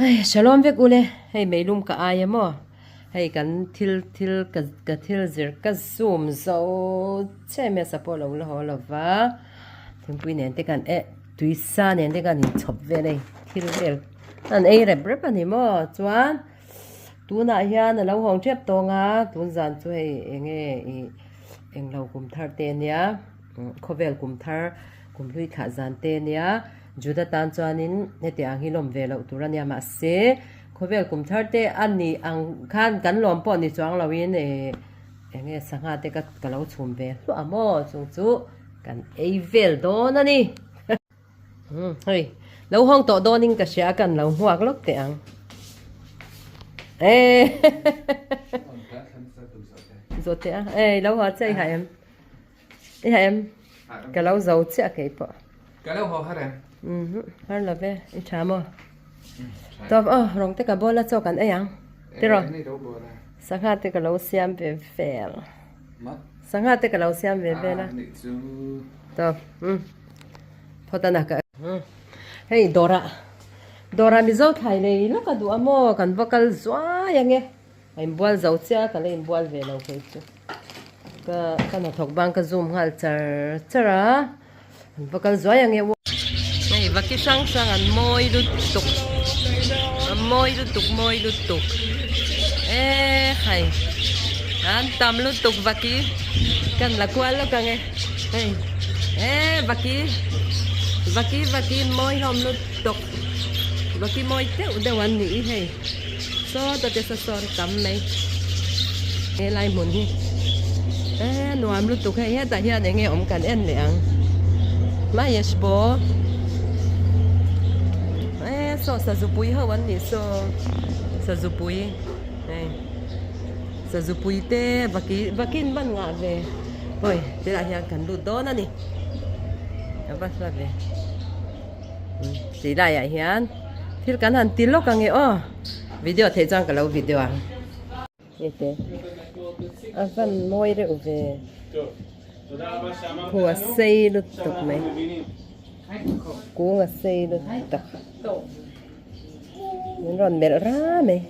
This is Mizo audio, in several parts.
Hei shalom vek ule hei meilum ka ai emaw hei kan thil thil ka ka thil zir ka zoom zo che mai a support lo la haw lova thingpui nen te kan eh tuisa nen te kan inchhawp vel hei thil vel an ei rep rep a ni maw chuan tunah hian a lo hawng tep tawng a tun zan chu hei enge ih englo kum thar te ania khawvel kum thar kum hlui thlah zan te ania. Juda tan chuanin heti ang hi lawm ve loh tur a nia, mahse khawvel kum thar te a nih ang khan kan lawm pawh ni chuang loin eh eng nge sangha te ka ka lo chhum ve hluah a maw chung chu kan ei vel dawn a ni. Umm hei lo hawng tawh dawnin ka hria a kan lo hmuak lawk teh ang eh zawh teh a eh lo haw che i ha em. I ha em? Ka lo zo chiah kei pawh. Ka lo haw har em? Mhm, har lo ve, i tha maw? Tawp aw, rawng te ka bawl a chaw kan ei ang. Tiraw? Sangha te ka lo siam ve vel. Sangha te ka lo siam ve vel a. Tawp, umm. Phawt a na ka. Hei dawrah, dawrah Mizo thlai lei lawk a duh a maw? Kan va kal zuai ang e. A inbual zo chiah a, ka la inbual ve lo kei chu. Ka ka hnathawk bang ka zoom nghal char char a, an va kal zuai ang e. Hei vaki hrang hrang an mawi lutuk, an mawi lutuk mawi lutuk e hai an tam lutuk vaki kan la kual lawk ang e hei e vaki vaki vaki mawi hlawm lutuk vaki mawi deuh deuh an nih hi hei. Sawta te saw sawn tam mai helai hmun hi eh nuam lutuk hei hetah hian eng nge awm kan en leh ang mahesh baw eh saw sazupui ho an nih saw sazupui hei sazupui te vaki vakin ban ngah ve hawi tilai hian kan lut dawn a ni a va hla ve. Tih laiah hian thil kan han ti lawk ang e aw video theih chuan ka lo video ang hete a van mawi reuh ve khu a sei lutuk mai kung a sei lutuk min rawn melh ram mai.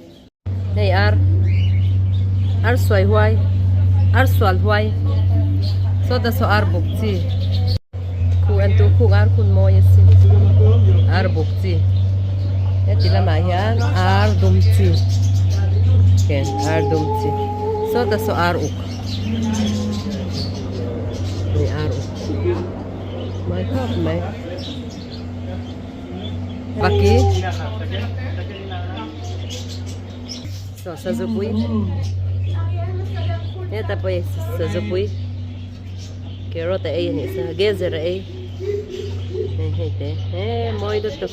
Hei ar ar suai huai ar sual huai sawta saw ar buk chi khu en tu khung ar khun mawi a sin ar buk chi heti lamah hian ar dum chi ken ar dum chi sawta saw ar uk hei ar uk mawi khawp mai baki. Saw sazupui heta pawh hi sazupui carrot a ei a nih sa gezer a ei hei hei te he mawi lutuk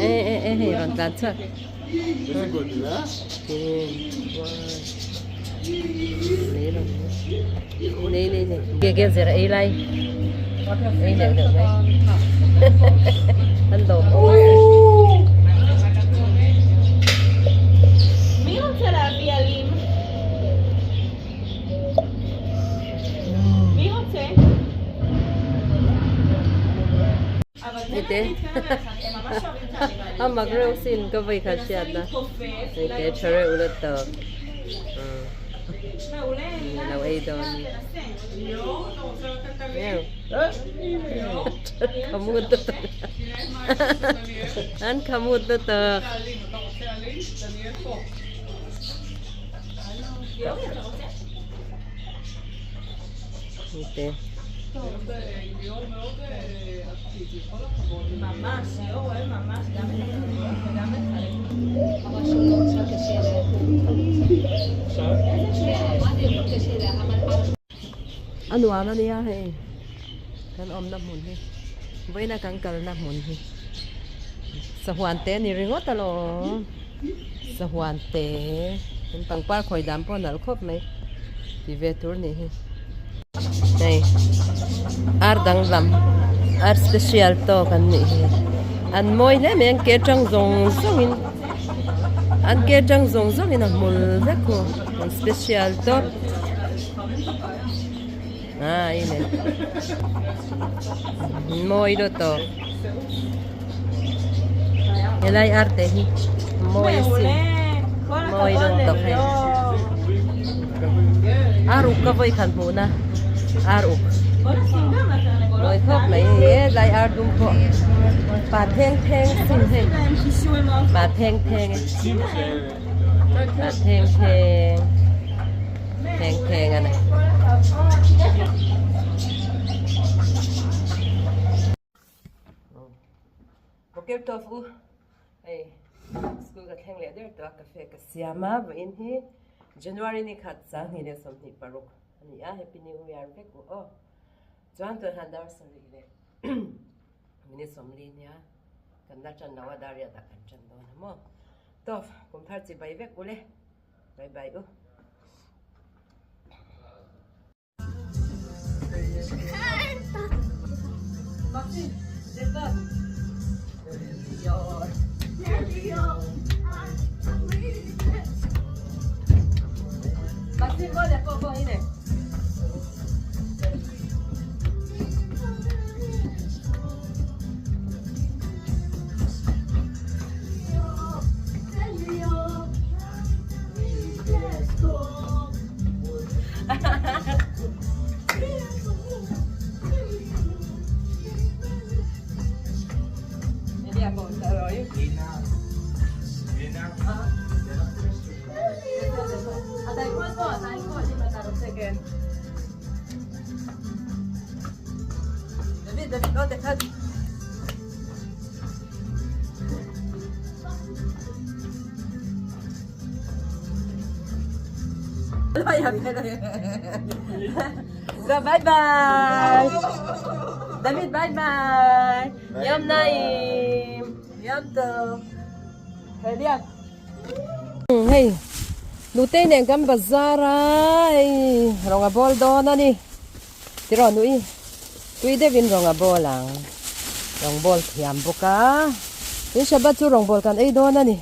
e e e hei rawn tlan chhuak nei nei nei ge gezer a ei lai ei neuh neuh mai an lawm awm a Hei te a mak reuh sin ka vawi khat hriat na hei te tha reuh lutuk lo ei dawn khamut lutuk an khamut lutuk. Te. A nuam a nia hei kan awmna hmun hi vawiina kan kalna hmun hi sahuan te a ni ringawt alawm sahuan te in pangpar khawi dan pawh a nalh khawp mai ti ve tur nih hi hei ar danglam ar special tawk an nih hi an mawi hle mai an ke atang zawng zawng in an ke atang zawng zawng in a hmul vek khu an special tawp a ine mawi lutuk. Helai ar te hi mawi asin mawi dawn tawp hei ar uk ka vawi khan hmuh na ar uk mawi khawp mai hei helai ar dum pawh pa theng theng sin hei pa theng theng e pa theng theng theng theng a ni. Boker tawp u hei school ka thleng leh der tawh a cafe ka siam a vawiin hi January ni khat 2026 a ni a happy new year vek u aw chuan tun han dar sarih leh minute sawmli nia kan la tan lo a dar riat ah kan tan dawn a maw tawp kum thar chi bai vek u le bye bye u. Bye bye. David bye bye. Yom Naim. Yom Tov. Helian. Hei Nutei nen kan bazar a hei rawnga bawl dawn a ni. Tiraw nui tui deuhin rawnga bawl ang. Rawng bawl thiam bawk a. Tin Shabbat chu rawng bawl kan ei dawn a ni.